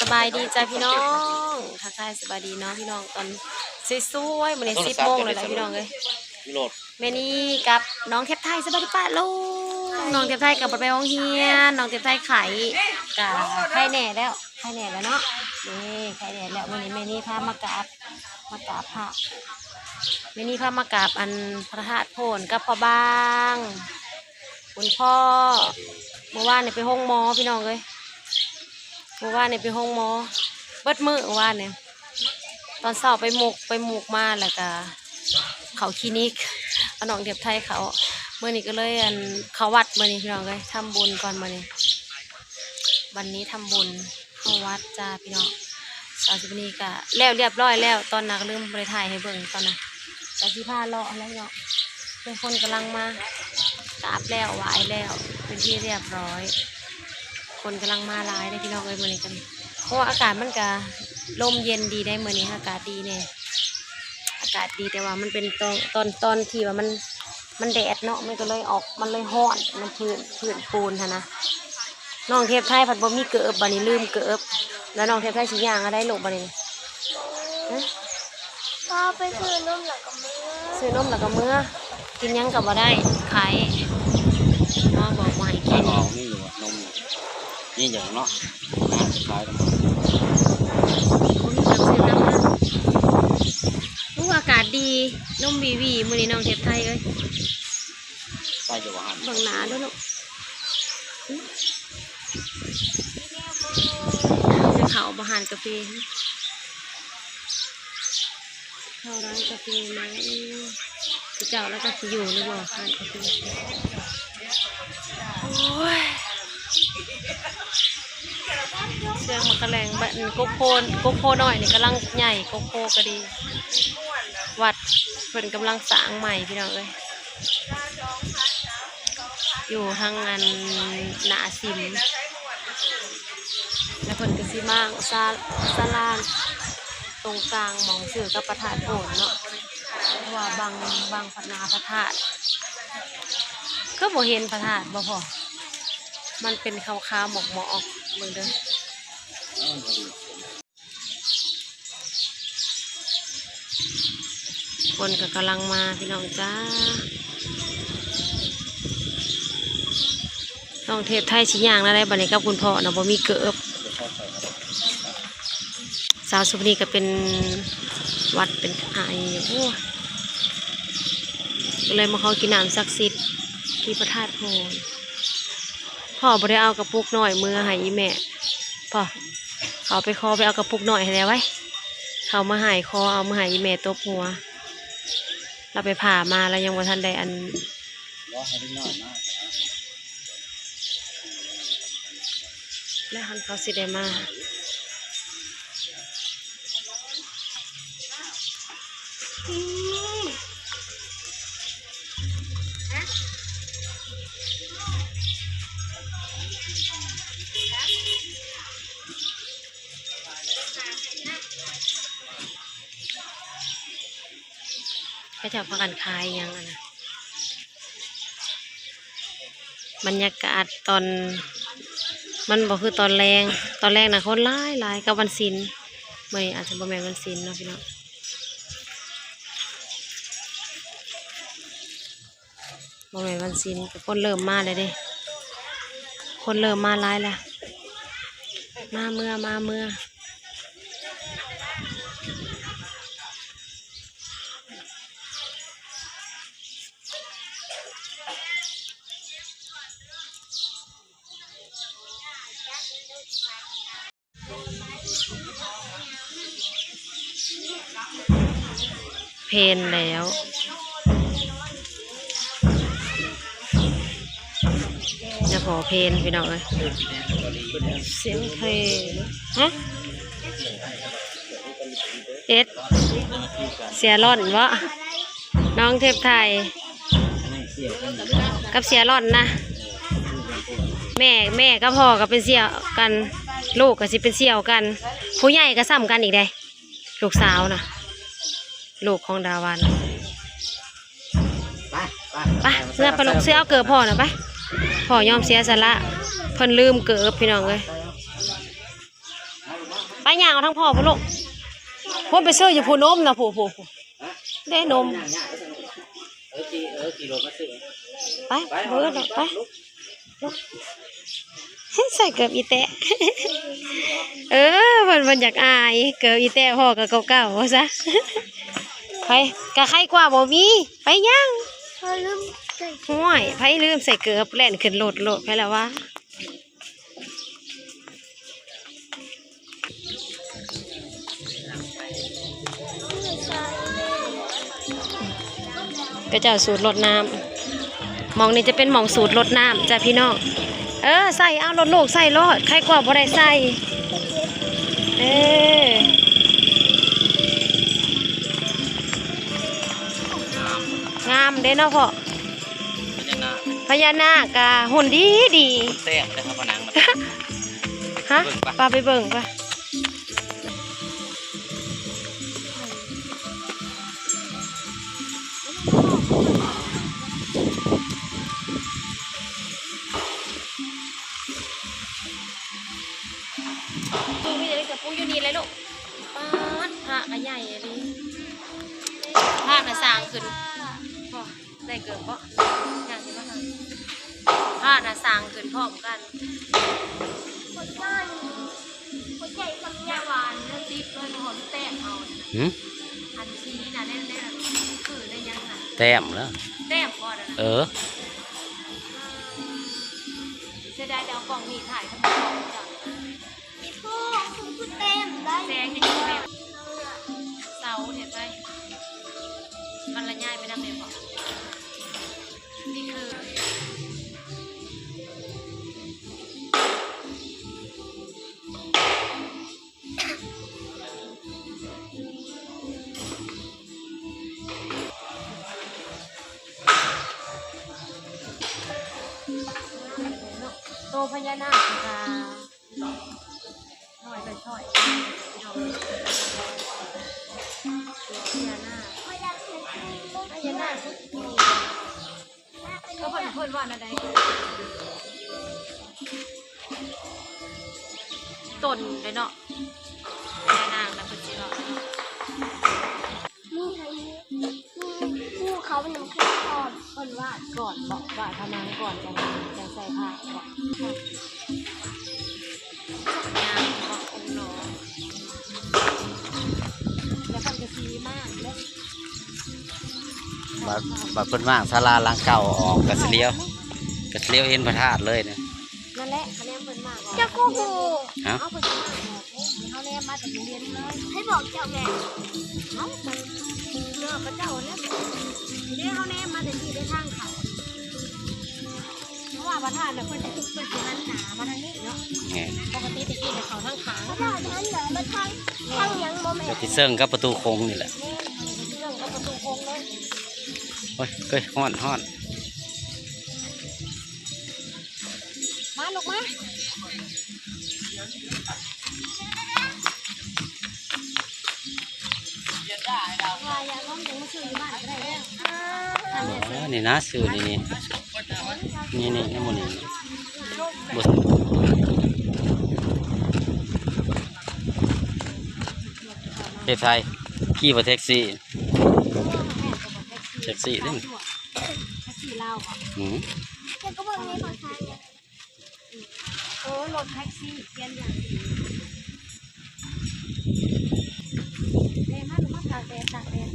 ສະບາຍດີຈ້າພີ່ນ້ອງ ທັກທາຍສະບາຍດີເນາະພີ່ນ້ອງ ຕອນສວຍໆ ມື້ນີ້ສິບໂມງແລ້ວລະພີ່ນ້ອງເອີຍ. ແມ່ນີກັບນ້ອງເທບໄທ ສະບາຍດີປ້າລຸງ. ນ້ອງເທບໄທກໍບໍ່ໄປໂຮງຮຽນ ນ້ອງເທບໄທໄຂ້ ກະໄຂ້ແນ່ແລ້ວ ໄຂ້ແນ່ແລ້ວເນາະ. ນີ້ໄຂ້ແນ່ແລ້ວ ມື້ນີ້ແມ່ນີພາມາກາບ ມາກາບພະ ແມ່ນີພາມາກາບອັນພະທາດໂພນກັບພະບາງ. ຄຸນພໍ່ ມື້ວານນີ້ໄປໂຮງໝໍພີ່ນ້ອງເອີຍ ມື້ວານນີ້ໄປໂຮງໝໍເບິດມື້ວານນີ້ ຕອນເຊົ້າໄປມຸກ ໄປມຸກມາ ແລ້ວກະເຂົ້າຄລີນິກ ເອົານ້ອງເທບໄທເຂົ້າ. ມື້ນີ້ກໍເລີຍ ອັນ ເຂົ້າວັດມື້ນີ້ພີ່ນ້ອງເອີຍ ທຳບຸນກ່ອນມື້ນີ້ ວັນນີ້ທຳບຸນ ເຂົ້າວັດຈ້າພີ່ນ້ອງ. ສາວສຸພະນີກະແລ້ວລຽບຮ້ອຍແລ້ວ ຕອນໜ້າກໍລືມບໍ່ໄດ້ຖ່າຍໃຫ້ເບິ່ງຕອນນັ້ນ ກະຊິພາເລາະຫັ້ນແຫຼະພີ່ນ້ອງ. ເພິ່ນ ຄົນກຳລັງມາກາບແລ້ວ ໄຫວ້ແລ້ວ ເປັນທີ່ລຽບຮ້ອຍ ຄົນກຳລັງມາຫຼາຍເດ້ພີ່ນ້ອງເອີຍ ມື້ນີ້ກັນ ເພາະວ່າອາກາດມັນກະລົມເຢັນດີໄດ໋ ມື້ນີ້ອາກາດດີແດ່ ອາກາດດີ ແຕ່ວ່າມັນເປັນຕອນ ຕອນ ຕອນທີ່ວ່າມັນ ມັນແດດເນາະ ມັນກໍເລີຍອອກ ມັນເລີຍຮ້ອນ ມັນພື້ນ ພື້ນປູນຫັ້ນນະ. ນ້ອງເທບໄທພັດບໍ່ມີເກີບ ບາດນີ້ລືມເກີບ ແລ້ວນ້ອງເທບໄທຊິຍ່າງເອົາໃດລູກບາດນີ້? ຮະ ພາໄປຊື້ນົມແລ້ວກໍເມືອ ຊື້ນົມແລ້ວກໍເມືອ ກິນຫຍັງກໍບໍ່ໄດ້ ໄຂ້ ໝໍບອກບໍ່ໃຫ້ກິນ. ມີຢູ່ບໍ່ນົມ? ມີຢູ່ເນາະ ໄປຫາຊື້ຂາຍນຳ ບໍ່ມີເກີບຊື້ນຳ. ໂອ້ ອາກາດດີ ລົມວີໆ ມື້ນີ້ນ້ອງເທບໄທເອີຍ. ໄປຢູ່ບໍ່ຫັ້ນ ເບິ່ງໜ້າເດີ້ລູກ ຈະເຂົ້າບໍ່ຮ້ານກາເຟ ເຂົ້າຮ້ານກາເຟໄໝ? ເຈົ້າລາວຈັກຊິຢູ່ຫຼືບໍ່ຮ້ານກາເຟ. ໂອ້ຍ ເຊື່ອງໝາກກະແລງ ບາດນີ້ກົກໂພ ກົກໂພນ້ອຍນີ້ກຳລັງໃຫຍ່ ກົກໂພກໍດີ ວັດເພິ່ນກຳລັງສ້າງໃໝ່ພີ່ນ້ອງເອີຍ. ຢູ່ທາງອັນໜ້າສິມ ແລ້ວເພິ່ນກໍຊິມາສາ ສາລາຕົງກາງໝ່ອງຊື່ກັບພະທາດໂພນເນາະ ເພາະວ່າບັງ ບັງພະໜ້າພະທາດ ຄືບໍ່ເຫັນພະທາດບໍ່ພໍ ມັນເປັນຂາວໆໝອກໆ ເບິ່ງເດີ້. ຄົນກໍກຳລັງມາພີ່ນ້ອງຈ້າ ນ້ອງເທບໄທຊິຍ່າງແນວໃດບາດນີ້ກັບຄຸນພໍ່ນະ ບໍ່ມີເກີບ. ສາວສຸພະນີກໍເປັນຫວັດເປັນໄອ ໂອ້ ກໍເລີຍມາຂໍກິນນ້ຳສັກສິດທີ່ພະທາດໂພນ. ພໍ່ບໍ່ໄດ້ເອົາກະປຸກນ້ອຍເມືອໃຫ້ອີ່ແມ່ ພໍ່ ເຂົາໄປຂໍໄປເອົາກະປຸກນ້ອຍໃຫ້ແດ່ໄວ້ ເຂົາມາໃຫ້ ຂໍເອົາມາໃຫ້ອີ່ແມ່ຕົບຫົວ ລາວໄປຜ່າມາ ລາວຍັງບໍ່ທັນໄດ້ອັນ ແລ້ວຫັ້ນເຂົາຊິໄດ້ມາ. ເຂົາເຈົ້າພາກັນຂາຍຫຍັງຫັ້ນນະ? ບັນຍາກາດຕອນ ມັນບໍ່ຄືຕອນແລງ ຕອນແລງນະຄົນຫຼາຍໆ ກັບວັນສິນ ມື້ນີ້ອາດຈະບໍ່ແມ່ນວັນສິນເນາະພີ່ນ້ອງ ບໍ່ແມ່ນວັນສິນ ກໍຄົນເລີ່ມມາແລ້ວເດ້ ຄົນເລີ່ມມາຫຼາຍແລ້ວ ມາເມືອ ມາເມືອ. ເພນແລ້ວ ນະ ພໍເພນພີ່ນ້ອງເອີຍ ສຽງເພນ ຮະ ເອັດ ເສຍຫຼອນເບາະ ນ້ອງເທບໄທ ກັບເສຍຫຼອນນະ ແມ່ ແມ່ກັບພໍ່ກໍເປັນສ່ຽວກັນ ລູກກໍຊິເປັນສ່ຽວກັນ ຜູ້ໃຫຍ່ກໍສ່ຳກັນອີກເດ້ ລູກສາວນະ ລູກຂອງດາວັນ ໄປ ໄປ ໄປ ເມືອໄປລູກ ເສືອເອົາເກີບພໍ່ນະ ໄປ ພໍ່ຍອມເສຍສະຫຼະ ເພິ່ນລືມເກີບ ພີ່ນ້ອງເອີຍ. ໄປຍ່າງເອົາທາງພໍ່ພຸ້ນລູກ ພຸ້ນໄປຊື້ຢູ່ພູນົມນະ ພູ ພູ ເດ້ນົມ ເອີ ຂີ່ ເອີ ຂີ່ລົດມາຊື້ ໄປ ໄປ ເບິ່ງເນາະ ໄປ ໃສ່ເກີບອີແຕະ ເອີ ເພິ່ນ ເພິ່ນຢາກອາຍ ເກີບອີແຕະພໍ່ກໍເກົ່າໆ ວ່າຊະ ໄປ ກະໄຄກວ່າບໍ່ມີ ໄປຍ່າງ ຂ້ອຍລືມໃສ່ ຫ້ວຍ ໃຜລືມໃສ່ເກີບ ແລ່ນຂຶ້ນລົດໂລດ ໃຜລະວ່າ ເຂົາເຈົ້າສູດລົດນ້ຳ ໝ່ອງນີ້ຈະເປັນໝ່ອງສູດລົດນ້ຳຈ້າພີ່ນ້ອງ ເອີ ໃສ່ເອົາໂລດລູກ ໃສ່ໂລດ ໃຄກວ່າບໍ່ໄດ້ໃສ່ ເອີ ງາມເດ້ເນາະພໍ່ ພະຍານາກ ພະຍານາກກະຫຸ່ນດີດີ ແຊບເດ້ພະນາງ ຮະ ເບິ່ງປະ ປະໄປເບິ່ງປະ ປູຢູ່ນີ້ເລີຍລູກ ປາດ ພະກະໃຫຍ່ອີ່ຫຼີ ພະນະສ້າງຂຶ້ນ ໄດ້ເກີບບໍ່? ຍ່າງຊິມາຫາ ພະນະສ້າງຂຶ້ນພ້ອມກັນ ຫົວໃຫຍ່ ຫົວໃຫຍ່ສ່ຳຫຍັງ ຫວານເລີຍ ຕິດເລີຍ ບໍ່ຫອມແຕ້ມເອົາ ຫື? ອັນຊີ້ນະ ໃນ ໃນ ຄືໃນຫຍັງນະ ແຕ້ມເນາະ ແຕ້ມບໍ່ນະ ເອີ ເສຍດາຍແຕ່ເອົາກ້ອງນີ້ຖ່າຍທຳໄມ ມີພວກ ຄືເຕັມໄດ້ ແສງນີ້ເຕັມ ເສົາເຮັດໄວ້ ມັນລະຍາຍໄປນຳແມ່ນບໍ່? ນີ້ຄື ໂຕພະຍານາກກະ ນ້ອຍໄປຖ້ອຍ ພີ່ນ້ອງເອີຍ ພະຍານາກ ພະຍານາກ ເພິ່ນ ເພິ່ນວ່າແນວໃດ ຕົ້ນເດ້ເນາະ ພະຍານາກນະ ເພິ່ນຊິເວົ້າ ມີໃຫ້ ມີ ມີພູເຂົານຳຂຶ້ນພ້ອມ ເພິ່ນວາດກ່ອນເບາະ ວາດພະນັງກ່ອນ ຈັ່ງ ຈັ່ງໃສ່ພະເບາະ ຍ່າງເບາະອົງຫຼໍ ແລ້ວເພິ່ນກະຊິມາເດ້ ບາດ ບາດເພິ່ນມ້າງສາລາຫຼັງເກົ່າອອກ ກະຊິຫຼຽວ ກະຊິຫຼຽວເຫັນພະທາດເລີຍນະ. ນັ້ນແຫຼະ ຄະແນນເພິ່ນມາອອກ ຈັກກູຮູ້ ເອົ້າ ເພິ່ນຊິມາອອກເດ້ ເຮົາແນມມາຈາກໂຮງຮຽນເລີຍ ໃຜບອກເຈົ້າແມ່ ເອົ້າ ເນາະ ເຂົາເຈົ້າຫັ້ນແຫຼະ ເດ້ ເຮົາແນມມາແຕ່ທີ່ໄດ້ທາງເຂົ້າ ເພາະວ່າປະທານນະ ເພິ່ນ ເພິ່ນຊິຫັນໜ້າມາທາງນີ້ເນາະ ແມ່ນ ປົກກະຕິແຕ່ກີ້ນະເຂົ້າທາງຂ້າງ ເພິ່ນຫັນໜ້າມາທາງ ທາງຫຍັງບໍ່ແມ່ນ ກະຊິເຊິ່ງກັບປະຕູໂຂງນີ້ແຫຼະ ແມ່ນ ເຊິ່ງກັບປະຕູໂຂງເລີຍ ໂອ້ຍ ເອີຍ ຮ້ອນ ຮ້ອນ. ມາລູກມາ ວ່າຢາກລອງຈັ່ງມາຊື້ຢູ່ບ້ານກະໄດ້ເດີ ອັນນີ້ ອໍ ນີ້ນະ ຊື້ນີ້ ນີ້ ນີ້ ນີ້ ນີ້ ໝູ່ນີ້ ບໍ່ ເຮັດໃສ ຂີ່ບໍ່ແທັກຊີ ແທັກຊີເດ້ ແທັກຊີລາວບໍ່ ອືມ ເຈົ້າກະເບິ່ງໃນໂທລະສັບ ເອີ ລົດແທັກຊີປ່ຽນຢ່າງດີ ເດີນມາ ມາຕາກແດດ ຕາກແດດ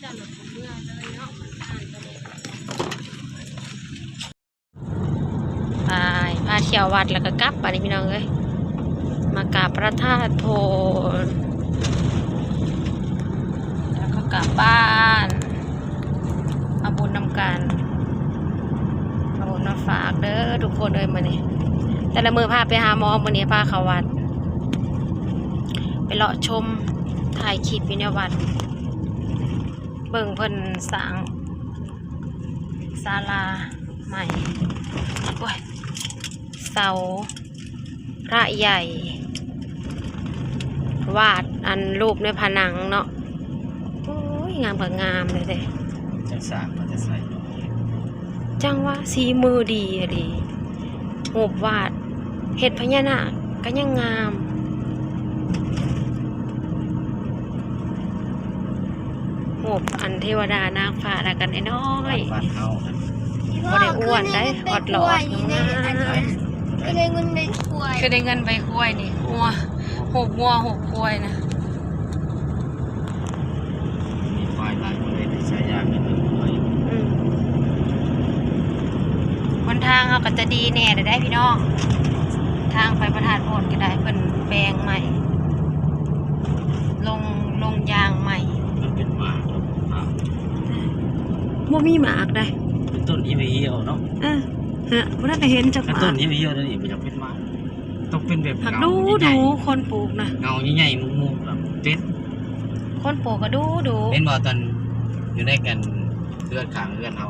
ຈອດລົດເມືອເລີຍເນາະ ມັນອ່ານກະເລີຍ ໄປ ພາທ່ຽວວັດແລ້ວກະກັບ ບາດນີ້ພີ່ນ້ອງເອີຍ ມາກາບພະທາດໂພນ ແລ້ວກໍກັບບ້ານ ເອົາບຸນນຳກັນ ເອົາບຸນມາຝາກເດີທຸກຄົນເອີຍ ມື້ນີ້ ແຕ່ລະມື້ພາໄປຫາໝໍ ມື້ນີ້ພາເຂົ້າວັດ ໄປເລາະຊົມ ຖ່າຍຄລິບຢູ່ໃນວັດ ເບິ່ງເພິ່ນສ້າງສາລາໃໝ່ ໂອ້ຍ ເສົາ ພະໃຫຍ່ ວາດອັນຮູບໃນຜະໜັງເນາະ ໂອ້ຍ ງາມກະງາມເລີຍເດ້ ຈັກສ້າງມາແຕ່ໃສ ຈັ່ງວ່າສີມືດີອີ່ຫຼີ ຮູບວາດ ເຮັດພະຍານາກກໍຍັງງາມ. ຮູບອັນເທວະດານາງຟ້າລະກັນນ້ອຍໆ ບ້ານເຮົາຫັ້ນ ບໍ່ໄດ້ອ້ວນໄດ໋ ອອດຫຼອດງາມໆ. ຄືໄດ້ເງິນໃບຄວາຍ ຄືໄດ້ເງິນໃບຄວາຍນີ້ ງົວ ຮູບງົວຮູບຄວາຍນະ. ມີຄວາຍຫຼາຍ ເພິ່ນເລີຍໄດ້ສາຍາເປັນຄວາຍ. ອືມ ຫົນທາງເຮົາກໍຈະດີແດ່ແລ້ວໄດ໋ພີ່ນ້ອງ ທາງໄປພະທາດໂພນກໍໄດ້ ເພິ່ນແປງໃໝ່ ລົງ ລົງຢາງໃໝ່. ມັນເປັນໝາກ ບໍ່ມີໝາກໄດ໋ ເປັນຕົ້ນຮຽວໆເນາະ. ເອີ ເອີ ບໍ່ທັນໄດ້ເຫັນຈັກໝາກ ຕົ້ນຮຽວໆນີ້ບໍ່ຢາກເປັນໝາກ. ຕ້ອງເປັນແບບ ຫາກ ເຫງົາ ດູ ໃຫຍ່ໆ ດູຄົນປູກນະ ເຫງົາໃຫຍ່ໆ ມຸກໆ ແບບເປັນ ຄົນປູກກໍດູ ດູ. ເຫັນບໍ່ ຕອນຢູ່ໃນກັນ ເຮືອນຂ້າງເຮືອນເຮົາ